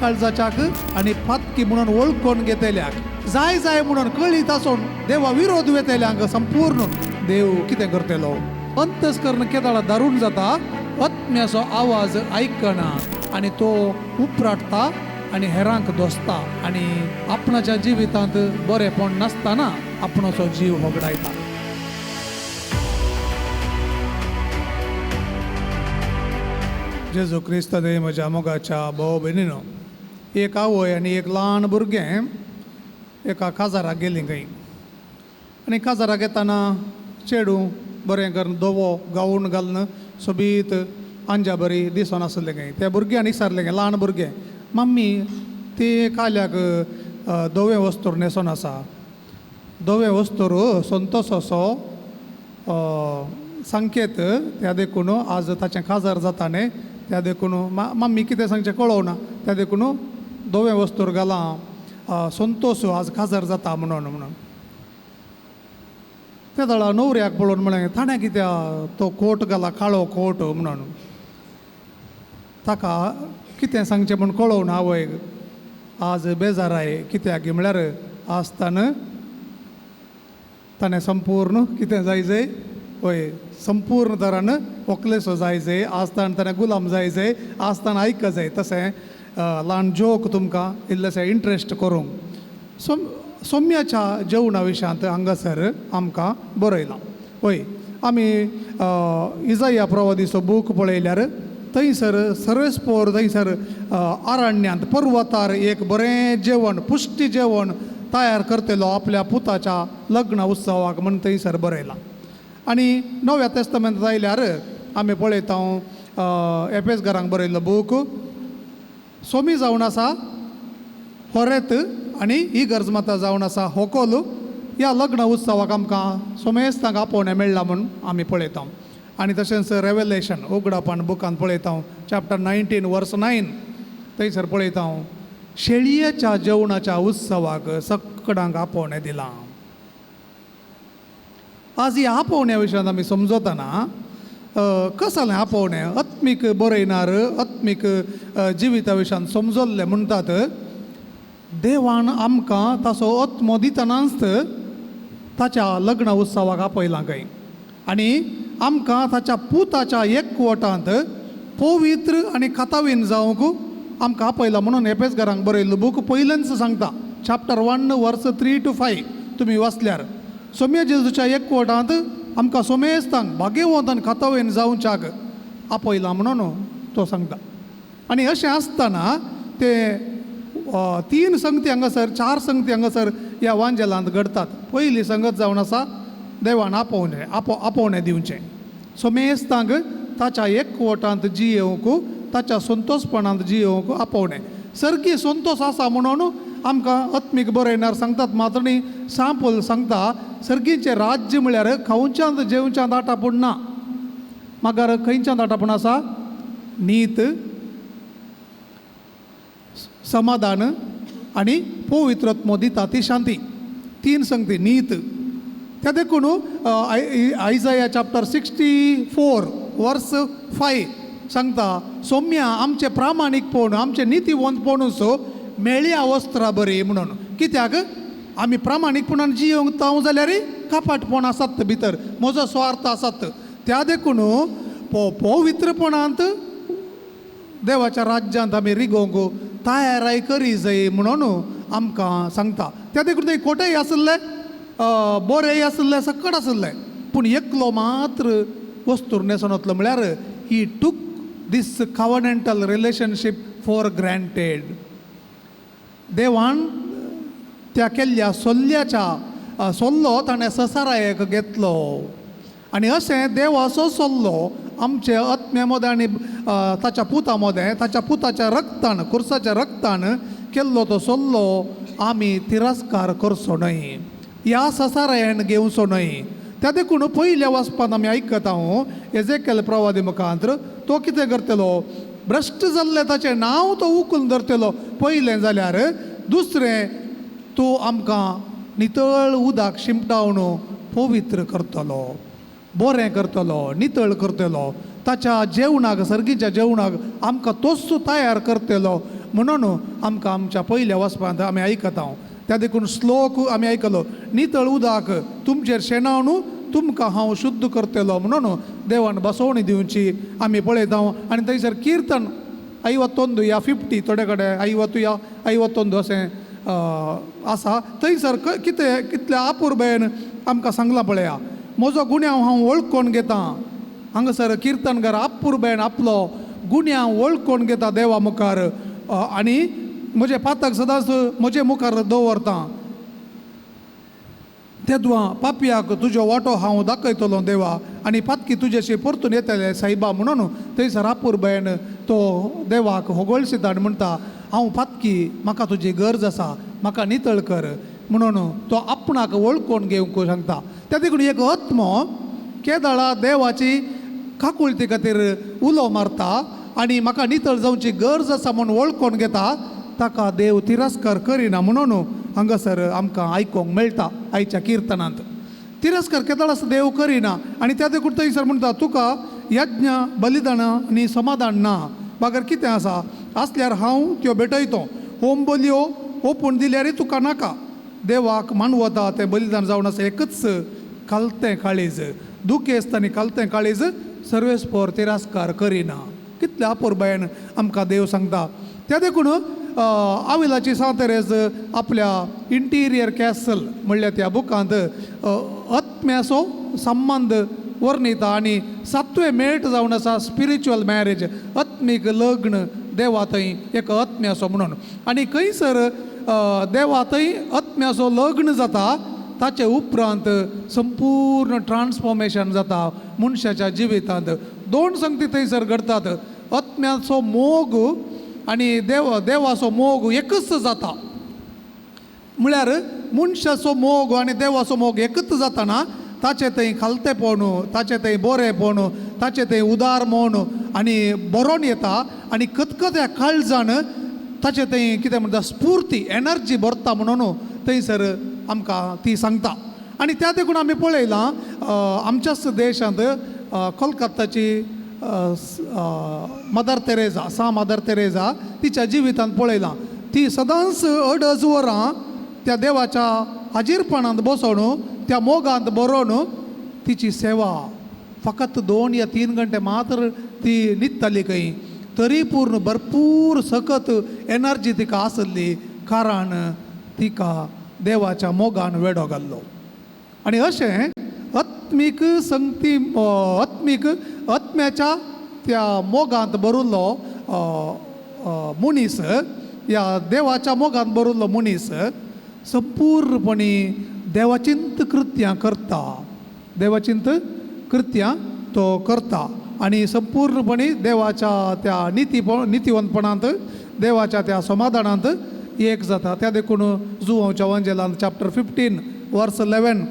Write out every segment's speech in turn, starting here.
काळजाच्याक आनी पातकी म्हणून वळखून घेतल्याक जाय जाय म्हणून कळीत आसून देवा विरोध वेतल्यांक संपूर्ण देव कितें करतलो? अंतस्कर्ण केदाळा दारून जाता, आत्म्याचो आवाज आयकना आनी तो उपराटता आनी हेरांक दोसता आनी आपणाच्या जिवितांत बरेंपण नासतना आपणाचो जीव होगडायता. जेजू क्रिस्त देव म्हज्या मोगाच्या भाव भयणीनो, एक आवय आनी एक ल्हान भुरगें एका काजाराक गेलीं खंय आनी काजाराक येतना चेडूं बरें करून धवो गाऊन घालून सोबीत आंजा बरी दिसोन आसलें खंय. त्या भुरग्यान विचारलें खंय, ल्हान भुरगें, मम्मी ती काल्याक धवें वस्तूर न्हेसोन आसा, धवें वस्तूर संतोस असो संकेत, त्या देखून आज ताचें काजार जाता न्ही, त्या देखून मम्मी कितें सांगचें कळोवना, त्या देखून धवें वस्तूर घालां, संतोस आज काजार जाता म्हणून म्हणून. त्या वेळार न्हवऱ्याक पळोवन म्हणलें, ताणें कित्याक तो कोट घाला, काळो कोट म्हणून. ताका कितें सांगचें म्हूण कळोवना आवयक. आज बेजाराय कित्याक म्हळ्यार आज ताणें ताणें संपूर्ण कितें जाय जाय, हय, संपूर्ण तरान व्हंकलेचो जाय जाय, आज ताणें ताणें गुलाम जाय जाय, आज ताणें आयक जाय. तशें ल्हान जोक तुमकां इल्लेशें इंट्रस्ट करूंक. सोम्याच्या जेवणा विशयांत हांगासर आमकां बरयलां. हय, आमी इजाया प्रवादीचो बूक पळयल्यार थंयसर सर्वेस्पोर थंयसर अरण्यांत पर्वतार एक बरें जेवण, पुश्टी जेवण तयार करतलो आपल्या पुताच्या लग्न उत्सवाक म्हूण थंयसर बरयलां. आनी नव्या तेस्तमेंत आयल्यार आमी पळयता एफेस घरांक बरयल्लो बूक, सोमी जावन आसा होरेत आनी ही गरज माता जावन आसा होकोल. ह्या लग्न उत्सवाक आमकां सोमेस्तांक आपोवणें मेळ्ळां म्हूण आमी पळयता. आनी तशेंच रेवलेशन उगडापण बुकान पळयता चॅप्टर 19 वर्स 9 थंयसर पळयता शेळयेच्या जेवणाच्या उत्सवाक सकडांक आपोवणें दिलां. आज ह्या आपोवण्या विशयांत आमी समजतना कसलें आपोवणें आत्मीक बरयणार आत्मीक जिविता विशयांत समजल्लें म्हणटात, देवान आमकां ताचो आत्मो दितनाच ताच्या लग्न उत्सवाक आपयलां खंय आनी आमकां ताच्या पुताच्या एकवटांत पवित्र आनी खातावीन जावंक आमकां आपयलां म्हणून एपेस घरांक बरयल्लो बूक पयलेंच सांगता चॅप्टर 1 वर्स 3 to 5 तुमी वाचल्यार सोम्या जेजूच्या एकवटांत आमकां सोमेस्तांक भाग्यवंत आनी खातावीन जावच्याक आपयलां म्हणून तो सांगता. आनी अशें आसतना ते 3 संगती हांगासर 4 संगती हांगासर ह्या वांजेलांत घडटात. पयली संगत जावन आसा देवान आपोवणें आपोवणें दिवचें सोमेस्तांक ताच्या एकवटांत जियेवंक ताच्या संतोषपणांत जियेवंक आपोवणें. सर्गी संतोष आसा म्हणून आमकां आत्मीक बरयणार सांगतात, मात्र न्ही सांपल सांगता सर्गीचें राज्य म्हळ्यार खावच्यांत जेवच्यांत आटापूण ना, मागीर खंयच्यान आटापूण आसा? नीत, समाधान आनी पवित्रत्व दिता ती शांती. 3 संगती नीत. त्या देखून आयजाया चॅप्टर 64 वर्स 5 सांगता सोम्या आमचें प्रामाणीकपण आमचें नितीवंतपण सो मेळ्या वस्त्रां बरी म्हणून. कित्याक आमी प्रामाणीकपणान जियोंक ताव जाल्यार कपाटपण आसात भितर, म्हजो स्वार्थ आसात. त्या देखून पवित्रपणांत देवाच्या राज्यांत आमी रिगोवंक तयाराय करी जाय म्हणून आमकां सांगता. त्या देखून ते कोटेय आसले बोरेय आसले सकट आसले, पूण एकलो मात्र वस्तूर न्हेसोन वतलो म्हळ्यार he took this covenantal relationship for granted. देवान त्या केल्ल्या सोल्ल्याच्या सोल्लो ताणें ससारायक घेतलो आनी अशें देवाचो सोल्लो आमचे आत्म्या मदें आनी ताच्या पुता मदें ताच्या पुताच्या रक्तान खुर्साच्या रक्तान केल्लो तो सोल्लो आमी तिरस्कार करचो न्हय, ह्या ससारायन घेवचो न्हय. त्या देखून पयल्या वाचपांत आमी आयकता हांव एजेकेल प्रवादी मुखांत तो कितें करतलो, भ्रश्ट जाल्लें ताचें नांव तो उखलून धरतलो पयलें जाल्यार, दुसरें तो आमकां नितळ उदक शिंपडावन पवित्र करतलो, बरें करतलो, नितळ करतलो. ताच्या जेवणाक सर्गीच्या जेवणाक आमकां तोच तयार करतलो म्हणून आमकां आमच्या पयल्या वचपांत आमी आयकता. त्या देखून श्लोक आमी आयकलो, नितळ उदक तुमचेर शेणावन तुमकां हांव शुद्ध करतलो म्हणून देवान बसवणी दिवची आमी पळयता. आनी थंयसर किर्तन 51 या 50 थोडे कडेन 50 या 51 अशें आसा. थंयसर कितें कितल्या आपुरबेन आमकां सांगलां पळया, म्हजो गुन्यांव हांव वळखून घेता. हांगासर किर्तनकार आपुरबेन आपलो गुन्यांव वळखून घेता देवा मुखार आनी म्हजें पातक सदांच म्हजे मुखार दवरता. तेदवा पापयाक तुजो वांटो हांव दाखयतलो देवा आनी पातकी तुजेशी परतून येतले सायबा म्हणून थंयसर आपुरबेन तो देवाक होगळशिता आनी म्हणटा हांव पातकी, म्हाका तुजी गरज आसा, म्हाका नितळ कर म्हणून तो आपणाक वळखून घेवंक सांगता. त्या देखून एक आत्मो केदळा देवाची काकुळती खातीर उलो मारता आनी म्हाका नितळ जावची गरज आसा म्हूण वळखून घेता, ताका देव तिरस्कार करिना म्हणून हांगासर आमकां आयकूंक मेळटा आयच्या किर्तनांत. तिरस्कार केदळास देव करिना आनी त्या देखून थंयसर म्हणटा तुका यज्ञ बलिदानां आनी समाधान ना, बागर कितें आसा आसल्यार हांव त्यो भेटयतो, होम बलयो ओपून दिल्यारय तुका नाका. देवाक मानवता तें बलिदान जावन आसा एकच खालतें काळीज, दुखेस्त आनी खालतें काळीज सर्वेस्पोर तिरस्कार करिना. कितल्या अपुरबायेन आमकां देव सांगता. त्या देखून आविलाची सांत तेरेज आपल्या इंटिरियर कॅसल म्हणल्या त्या बुकांत आत्म्याचो संबंद वर्णिता आनी सातवें मेट जावन आसा स्पिरिच्युअल मॅरेज, आत्मीक लग्न देवा थंय एक आत्म्याचो म्हणून. आनी खंयसर देवा थंय आत्म्याचो लग्न जाता ताचे उपरांत संपूर्ण ट्रान्सफॉर्मेशन जाता मनशाच्या जिवितांत. दोन संगती थंयसर घडटात, आत्म्याचो मोग आनी देवाचो मोग एकच जाता. म्हळ्यार मनशाचो मोग आनी देवाचो मोग एकच जाताना ताचे थंय खालतेपण, ताचे थंय बरेपण, ताचे थंय उदार म्हण आनी बरोवन येता आनी कतकत्या काळजान ताचे थंय कितें म्हणटा स्फूर्ती एनर्जी भरता म्हणून थंयसर आमकां ती सांगता. आनी त्या देखून आमी पळयलां आमच्याच देशांत कोलकाताची मदर तेरेजा, सा मदर तेरेजा तिच्या जिवितांत पळयलां, ती सदांच अडज वरां त्या देवाच्या हाजीरपणांत बसोवन त्या मोगांत बरोवन तिची सेवा फकत 2 या 3 घंटे मात्र ती न्हिदताली खंय, तरी पूर्ण भरपूर सकत एनर्जी तिका आसली, कारण तिका देवाच्या मोगान वेडो घाल्लो. आनी अशें आत्मीक संगती आत्मीक आत्म्याच्या त्या मोगांत भरिल्लो मनीस या देवाच्या मोगांत भरिल्लो मनीस संपूर्णपणी देवाचिंत कृत्यां करता, देवाचिंत कृत्यां तो करता आनी संपूर्णपणी देवाच्या त्या नितीवंतपणांत देवाच्या त्या समाधानांत एक जाता. त्या देखून जुवांच्या वांजेलान चॅप्टर 15 वर्स 11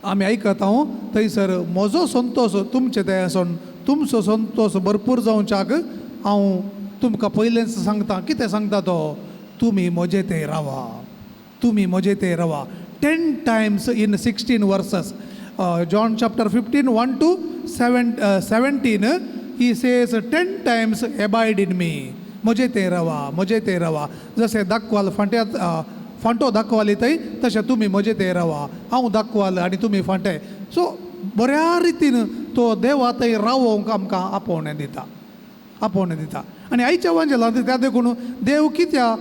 आमी आयकता हांव थंयसर म्हजो संतोश तुमचे ते आसून तुमचो संतोश भरपूर जावच्याक हांव तुमकां पयलेंच सांगता. कितें सांगता तो, तुमी म्हजे ते रावा, तुमी म्हजे ते रावा. 10 times in 16 verses, John chapter 15 1 to 17 he says 10 times abide in me, म्हजे ते रावा, म्हजे ते रावा. जशें दाखवाल फांट्यात फांटो दाखवाली थंय तशें तुमी म्हजे ते रावा, हांव दाखवाल आनी तुमी फांटे. सो बऱ्या रितीन तो देवा थंय रावोवंक आमकां आपोवणें दिता, आपोवणें दिता. आनी आयच्या वांजेलांत त्या देखून देव कित्या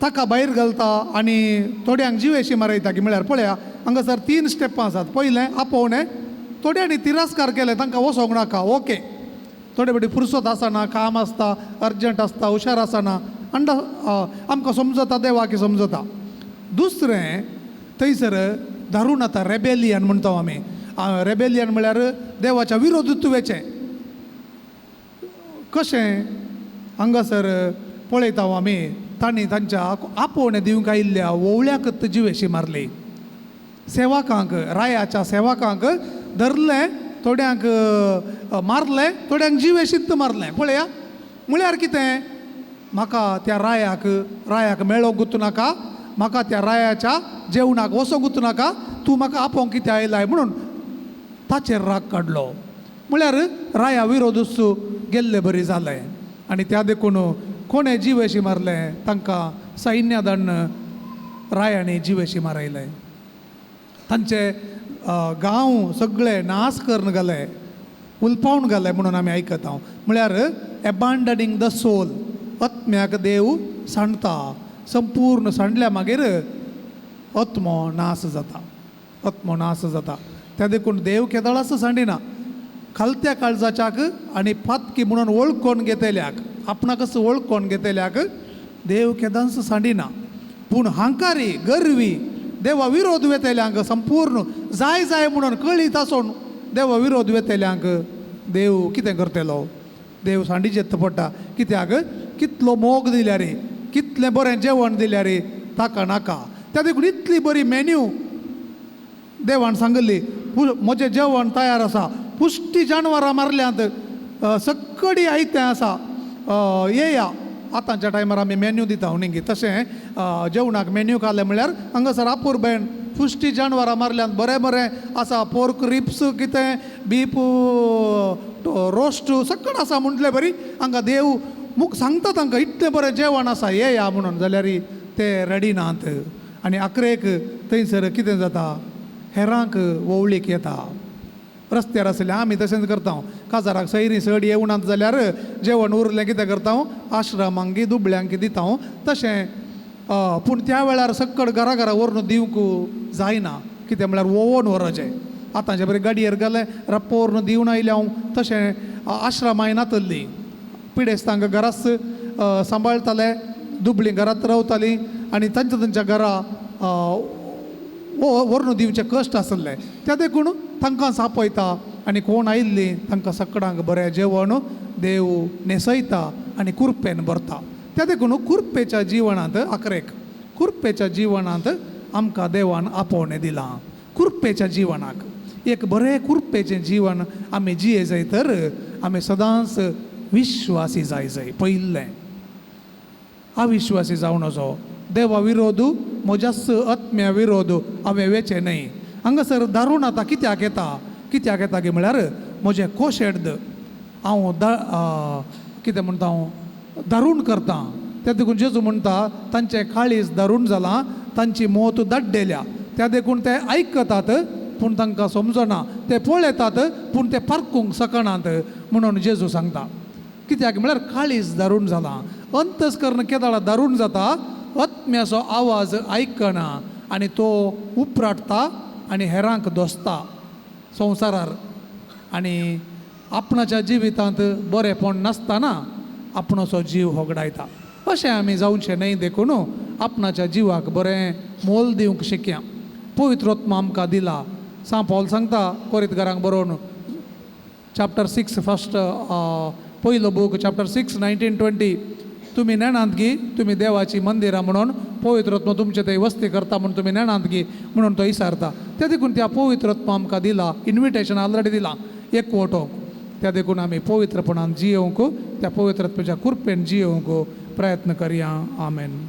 ताका भायर घालता आनी थोड्यांक जिवेशी मारयता की म्हळ्यार पळया हांगासर 3 स्टेपां आसात. पयलें आपोवणें, थोड्यांनी तिरस्कार केले तांकां वचोंक नाका, ओके, थोडे फावटी फुरसत आसना, काम आसता, अर्जंट आसता, हुशार आसना, अंड आमकां समजता देवाक समजता. दुसरें थंयसर धारून आतां रेबेलियन म्हणटा आमी, रेबेलियन म्हळ्यार देवाच्या विरोधूत वेचें. कशें हांगासर पळयता आमी तांणी तांच्या आपोवणें दिवंक आयिल्ल्या ओवळ्याकच जिवेशी मारली, सेवकांक, रायाच्या सेवकांक धरलें, थोड्यांक मारलें, थोड्यांक जिवेशीत मारलें. पळया म्हळ्यार कितें, म्हाका त्या रायाक मेळोवंक नाका, म्हाका त्या रायाच्या जेवणाक वचोंक नाका, तूं म्हाका आपोवंक कितें आयलाय म्हणून ताचेर राग काडलो. म्हळ्यार राया विरोधूच गेल्ले बरी जालें. आनी त्या देखून कोणें जिवेशी मारलें तांकां सैन्य धाडून रायांनी जिवेशी मारयलें, तांचे गांव सगळे नाश करून घाले, उलपावन घाले म्हणून आमी आयकता. म्हळ्यार एबांडनींग the soul, आत्म्याक देव सांडता. संपूर्ण सांडल्या मागीर आत्मो नाश जाता, आत्मो नाश जाता. त्या देखून देव केदळाच सांडिना खालत्या काळजाच्याक आनी पातकी म्हणून वळखून घेतल्याक, आपणाकच वळखून घेतल्याक देव केदांच सांडिना. पूण हांकारी गर्वी देवा विरोध वेतल्यांक, संपूर्ण जाय जाय म्हणून कळीत आसून देवा विरोध वेतल्यांक देव कितें करतलो? देव सांडीचें पडटा. कित्याक कितलो मोग दिल्यार, कितलें बरें जेवण दिल्यार ताका नाका. त्या देखून इतली बरी मेन्यू देवान सांगिल्ली, म्हजें जेवण तयार आसा, पुश्टी जानवरां मारल्यांत, सगळी आयतें आसा, येया. आतांच्या टायमार आमी मेन्यू दिता न्ही, तशें जेवणाक मेन्यू काडलें म्हळ्यार हांगासर आपुरबेन पुश्टी जानवरां मारल्यांत, बरें बरें आसा, पोर्क रिप्स कितें बीफ रोस्ट सगळें आसा म्हटलें बरी हांगा देव मुख सांगता तांकां इतलें बरें जेवण आसा येया म्हणून, जाल्यार ते रेडी नात. आनी अकरेक थंयसर कितें जाता, हेरांक वोवळीक येता. रस्त्यार आसले आमी तशेंच करता, काजाराक सैरी चड येवनात जाल्यार जेवण उरलें कितें करता, आश्रमांक दुबळ्यांक दिता. तशें पूण त्या वेळार सक्कड घरा घरा व्हरून दिवंक जायना, कितें म्हळ्यार वोवोन व्हरचें. आतांचे बरें गाडयेर घालें रप्पो व्हरून दिवन आयलें हांव. तशें आश्रमांय नातल्लीं, पिडेस्तांक घराच सांबाळटाले, दुबळीं घरांत रावतालीं आनी तांच्या तांच्या घरा व्हरून दिवचे कश्ट आसले. त्या देखून तांकां सापयता आनी कोण आयिल्लीं तांकां सकडांक बरें जेवण देव न्हेसयता आनी कुरपेन भरता. त्या देखून कुरपेच्या जिवनांत अकरेक कुरपेच्या जिवनांत आमकां देवान आपोवणें दिलां. कुरपेच्या जिवनाक एक बरें कुरपेचें जीवन आमी जिये जाय तर आमी सदांच विश्वासी जाय जाय. पयलें अविश्वासी जावं नजो, देवा विरोध म्हज्याच आत्म्या विरोध हांवें वेचें न्हय. हांगासर दारून आतां कित्याक येता, कित्याक येता की म्हळ्यार म्हजें कोशेड्द हांव कितें म्हणटा हांव दारून करता. त्या देखून जेजू म्हणटा तांचें काळीज दारून जालां, तांची मोत दाड्डेल्या, त्या देखून ते आयकतात पूण तांकां समजना, ते पळयतात पूण ते पारकूंक शकनात म्हणून जेजू सांगता. कित्याक म्हळ्यार काळीज दारून जालां. अंतस्कर्ण केदाळा दारून जाता, आत्म्याचो आवाज आयकना आनी तो उपराटता आनी हेरांक दोसता संवसारार. आनी आपणाच्या जिवितांत बरेंपण नासतना आपणाचो जीव होगडायता. अशें आमी जावचें न्हय देखून आपणाच्या जिवाक बरें मोल दिवंक शिकया. पवित्र आत्मा आमकां दिला. सांत पावल सांगता कोरितकारांक बरोवन चॅप्टर 6 फर्स्ट पयलो बूक चॅप्टर 6 19-20, तुमी नेणांत गी तुमी देवाची मंदिरां म्हणून पवित्र आत्मा तुमचे थंय वस्ती करता म्हूण तुमी नेणांत गी म्हणून तो विचारता. त्या देखून त्या पवित्र आत्मा आमकां दिला, इन्विटेशन ऑलरेडी दिलां एकवटोवंक. त्या देखून आमी पवित्रपणान जियोवंक, त्या पवित्र आत्म्याच्या कृपेन जियोवंक प्रयत्न करया. आमेन.